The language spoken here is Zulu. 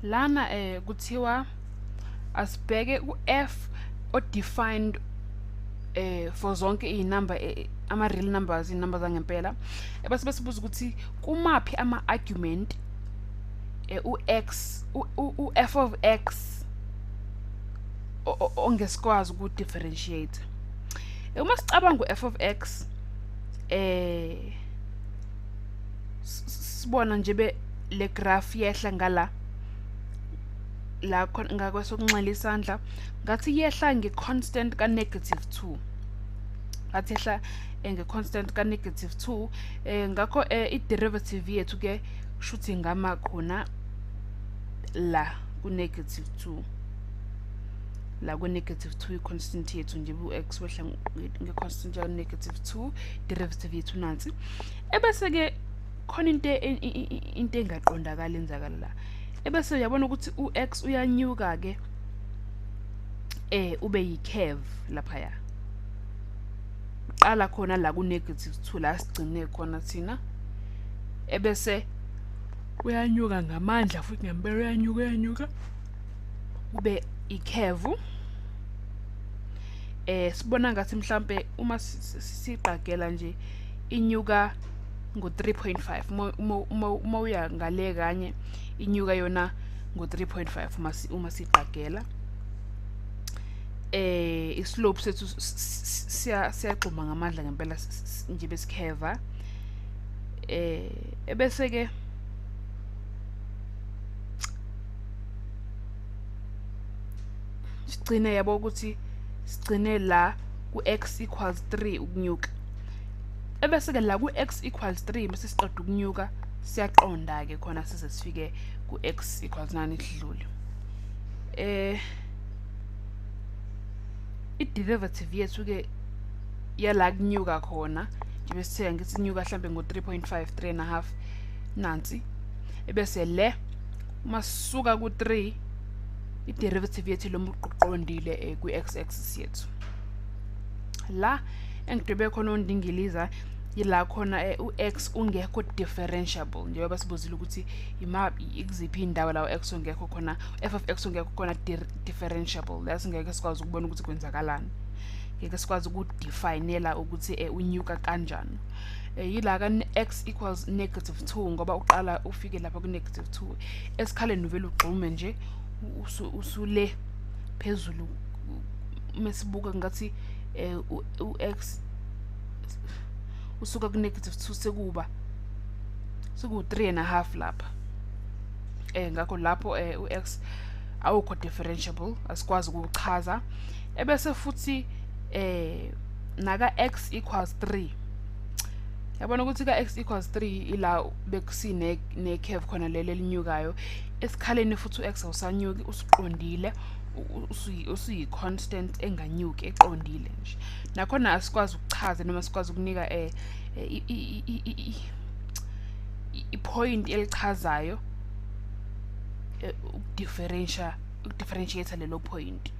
Lana kuthiwa asibheke u-f o-defined for zonke iy'number, ama-real numbers, iy'number zangempela. Ebese besibuza ukuthi kumaphi ama-argument u-x u-f of x ongesikwazi uku-differentiate. Uma sicabanga u-f of x sibona nje be le graph yehla ngala la khona ngakwesokunxele isandla, ngathi yehla nge-constant ka--2, ngathi yehla nge-constant ka--2. Ngakho i-derivative yethu ke kushuthi ngama khona la ku--2, la ku--2 i-constant yethu nje u-x wehla nge-constant ya--2, derivative yethu nansi. Ebese ke khona into engaqondakali enzakala la. Ebese uyabona ukuthi u-x uyanyuka ke ube yi-curve laphaya, uqala khona la ku--2 la sigcine khona thina, ebese uyanyuka ngamandla futhi ngempela uyanyuka ube i-curve. Sibona ngathi mhlambe uma siqagela nje inyuka ngo-3.5, uma uya ngale kanye inyuka yona ngo-3.5 uma siqagela. I-slope sethu siyagxuma ngamandla ngempela nje besikheva. Ebese ke sigcine yabo ukuthi sigcine la ku-x equals 3 ukunyuka. Ebese ke la ku-x equals 3 bese siqeda ukunyuka siyaqonda ke khona size sifike ku-x equals 9 idlule. I-derivative yethu ke yala kunyuka khona nje besithe ngithi inyuka mhlambe ngo-3.5 3.5 nansi. Ebese le uma sisuka ku-3 i-derivative yethu lo muqoqondile kwi-x axis yethu. La engidwebe khona ondingiliza yila khona u-x ungekho differentiable, njengoba sibuzile ukuthi ikuziphi indawo la u-x ungekho khona, f of x ungekho khona differentiable. La singeke sikwazi ukubona ukuthi kwenzakalani, ngeke sikwazi ukudefinela ukuthi unyuka kanjani. Yila ka x equals -2 ngoba uqala ufike lapha ku--2, esikhaleni uvele ugxume nje usule phezulu. Mesibuka ngathi u-x usuka ku--2 sekuba seku-3.5 lapha. Ngakho lapho u-x awukho differentiable, asikwazi ukuchaza. Ebese futhi naka x equals 3, yabona ukuthi ka x equals 3 ila bekusine ne curve khona leli elinyukayo. Esikhaleni futhi u-x awusanyuki, usuqondile, usuyi constant enganyuki, eqondile nje. Nakhona asikwazi ukuchaza noma sikwazi ukunika i-point elichazayo ukudifferentiate lelo point.